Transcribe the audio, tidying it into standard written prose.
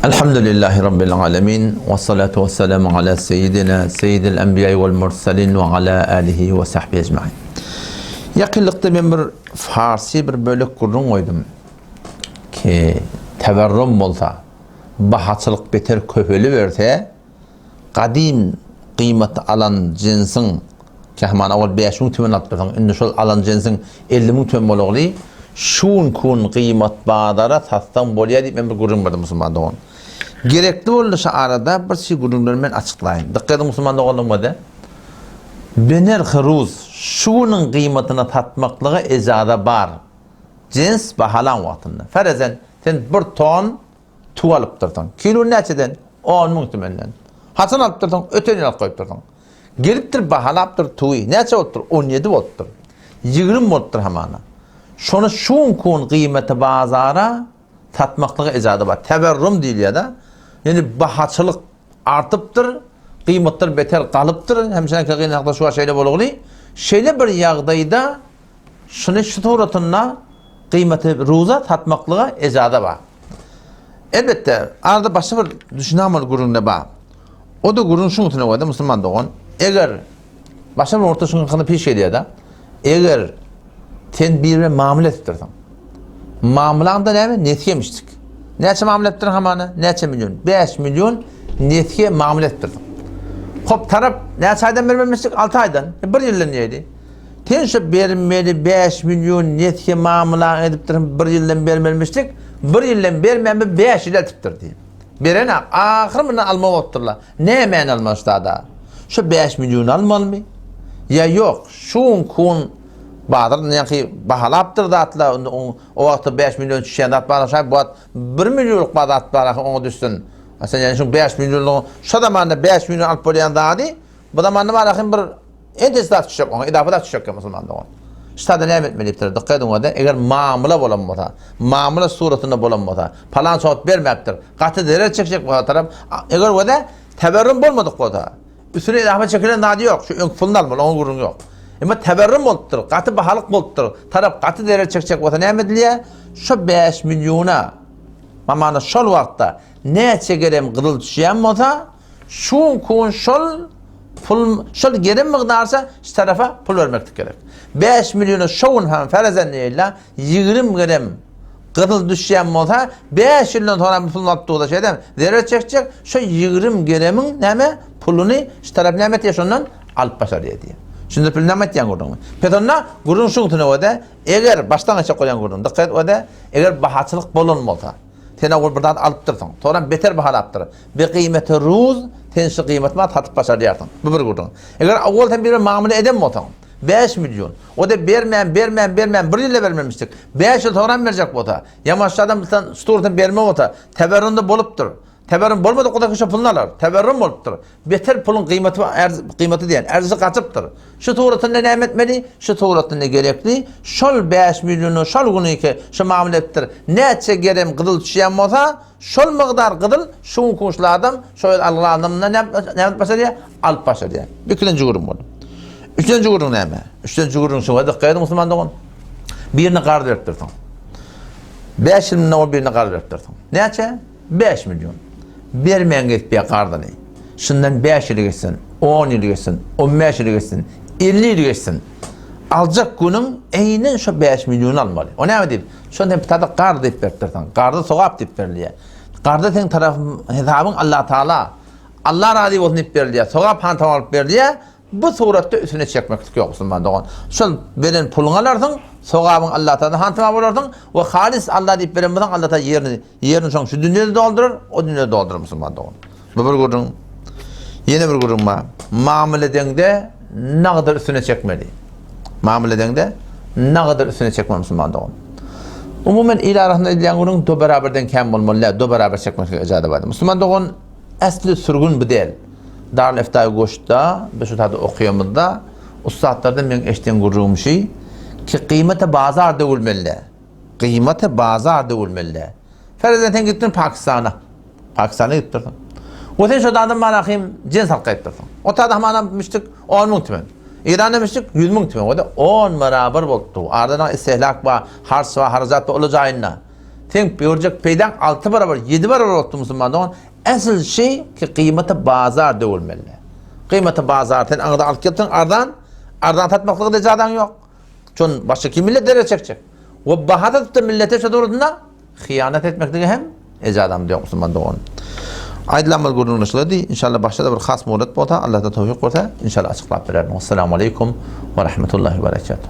Elhamdülillahi Rabbil alemin. Ve salatu ve selamu ala seyyidina seyyidil enbiya vel mursalin ve ala alihi ve sahbihi ecmain. Ýakynlykda men bir farsi bir bölek gürrüň goýdum ki teberrum bolsa, bahaçylyk beter köpeliberse, Gadym gyýmat alan jensiň, Kähman owal 5000 tümen alyp dursaň, indi şol alan jensiň 50 müň tümen bolagly, şu günki gün gyýmat bazara satsaň bolýar diýip men bir gürrüň berdim musulman dogan. Gerekli boldy şu arada bir çig gürrüňleri men açyklaýyn. Dykgat ediň musulman doganlarym Be nerhi ruz şu günüň gyýmatyna satmaklyga ejaza bar. Jens bahalan wagtynda. Ferezen sen bir ton Tüwi alypdyrsyň. Kilony näçeden? On müň tümenden. Haçan alypdyrsyň? Öten ýyl alyp goýupdyrsyň. Gelipdir, bahalapdyr tüwi. Näçe bolupdyr? On ýedi bolupdyr. Ýigrimi bolupdyr hamana. Şony şu günki gün gyýmaty bazara satmaklyga ejaza bar. Teberrum diýilýär-de. Ýöne bahaçylyk artypdyr, gyýmatlar beter galypdyr. Hemşeňki gynanakda şu şeýle bolugly. Şeýle bir ýagdaýda Şuny şu suratynda gyýmaty ruza satmaklyga ejaza bar. Elbetde, arada başga bir düşünämeli gürrüňde bar. O-da gürrüň şuň üstüne goýdy, musulman dogan. Eger başga bir orta şuň hakyny piş edýär-de. Eger sen biri bilen mamla edipdirsiň. Mamlaňda näme? Nesýe mişdik. Näçe mamla edipdir hamana? Näçe million? 5 million nesýe mamla edipdirsiň. Hop tarap näçe aýdan bermemişdik? 6 aýdan. Bir ýyldan diýdi. Sen şu bermeli 5 milyon nesýe mamla edipdir, bir ýyldan bermelmişdik. Bir ýyldan bermän bir 5 ýyl etipdir diýip. Beren ahyr muny almak bolupdyrlar. Nämäni almaly ştada? Şu 5 milyon almalymy? Ýa ýok, şu kun bazar ýa-ki bahalapdyr zatlar, o wagtda 5 milyon düşýän zat bar, şa bu wagt 1 milyonlyk bar zat bar, oňa düşsün. Sen ýani şu 5 milyonlyk şu zamanda 5 milyon alyp bolýan zady bu zamanda bar ahym bir Entek zat düşjek oňa, idafa zat düşjek musulman dogan. Ştada näme etmeli diýipdir, dykgat ediň ode, eger mamla bolan bolsa, mamla suratynda bolan bolsa, palan wagt bermäpdir, gaty zerer çekjek bolsa tarap, eger ode teberrum bolmadyk bolsa, üstüne idafa çekilen zady ýok, şu öňki puluny almaly, oňa gürrüň ýok. Emma teberrum bolupdyr, gaty bahalyk bolupdyr, tarap gaty zerer çekjek bolsa näme edilýär? Şu 5 milyona, mamana şol wagtda näçe gerem gyzyl düşýän bolsa, Şu kun şol pul şol gelen mukdarça şu tarafa pul bermeklik gerek. 5 milyona şo gün hem ferezen diýilä 20 gram gyzyl düşýän bolsa 5 ýyldan sonra bu puluny alyp durda şeýdem zerer çekjek şo 20 gramyň näme puluny şu tarap näme etýär şondan alyp başarýar diýýär. Şunda pul näme etýän gürrüňi? Pes onda gürrüň şuň üstüne eger başdan geçjek bolýan gürrüň dikkat et eger bahaçylyk bolan bolsa Sen owal bir zat alypdyrsyň. Soňram beter bahalapdyr. Bi gyýmeti ruz, sen şu gyýmaty maňa satyp başarýarsyň. Bu bir gürrüň. Eger owal sen birine mamla eden bolsaň, 5 milýon, o-da bermän, bermän, bermän, bir ýylda bermemişdik. 5 ýyl soňram berjek bolsa, ýa başga adam sen şu berme bolsa, teberrunda bolupdyr. Teberrun bolmadyk bolsa şu puluny alar. Teberrun bolupdyr. Beter puluň gyýmaty gyýmaty diýen, erzisi gaçypdyr. Şu suratynda näme etmeli? Şu suratynda gerekli, şol 5 milyonu şol günüki şu mamla etdir. Näçe gerem gyzyl düşýän bolsa, şol mukdar gyzyl şu gün kuşly adam, şol algyl adamdan näme näme başarýar? Alyp başarýar. Ikinji gürrüň boldy. Üçünji gürrüň näme? Üçünji gürrüň şu dykgat ediň musulman dogan. Birine garz beripdirsiň. 5 ýyl mundan ol birine garz beripdirsiň. Näçe? 5 milyon. Bermän gezip ýa garzyny. Şundan 5 ýyl geçsin, 10 ýyl geçsin, 15 ýyl geçsin, 50 ýyl geçsin. Aljak günüň eýnen şu 5 milyony almaly. O näme diýip? Şonda sen pitada garz diýip beripdirsiň. Garzy sogap diýip berilýär. Garzy seň tarapyň hesabyň Allah Taala. Allah razy bolsun diýip berilýär. Sogap han alyp berilýär. Bu suratda üstüne çekmeklik ýok musulman dogan. Şol beren puluňy alarsyň, sogabyň Allah Taala hantama bolarsyň we halis Allah diýip beren bolsaň Allah Taala ýerini ýerini şoň şu dünýede doldurar, o dünýede doldurar musulman dogan. Bu bir gürrüň. Ýene bir gürrüň bar. Mamla edeňde nagydyr üstüne çekmeli. Mamla edeňde nagydyr üstüne çekmeli musulman dogan. Umuman il arasynda edilýän gürrüň do beraberden kem bolmaly däl, do beraber çekmeklige ijaza bar. Musulman dogan Äsli sürgün bu däl. Darül Eftaýy goşda, biz şu taýda okaýamyzda, ussatlardan meň eşiden gürrüňim şi, ki gyýmata bazar döwülmeli. Gyýmata bazar döwülmeli. Ferezen sen gitdiň Pakistana. Pakistana gitdirsiň. We sen şo adam mana hym jens alyp gaýtdyrsyň. O taýda hamana müşdik 10 müň tümen. Eýranda müşdik 100 müň tümen. O da 10 barabar bolupdy. Arada istehlak bar, harç bar, harajat bar, uly jaýynda. Seň görjek peýdaň alty barabar, ýedi barabar bolupdy musulman dogan. Äsl şeý ki gyýmaty bazar döwülmeli. Gyýmaty bazar sen aňyrdan alyp gelipsiň arzan, arzan satmaklyga-da ijazaň ýok. Şon başga kim millet zerer çekjek? We baha satypda millete şo dogrusynda hyýanat etmeklige hem ejazamyz ýok musulman dogan. Aýdylan bir gürrüňler şulardy. Inşallah başga-da bir has murat bolsa, Allahdan towfyk bolsa, inşallah açyklap bererin. Wassalamu aleýkum we rahmetullahi we berekatuh.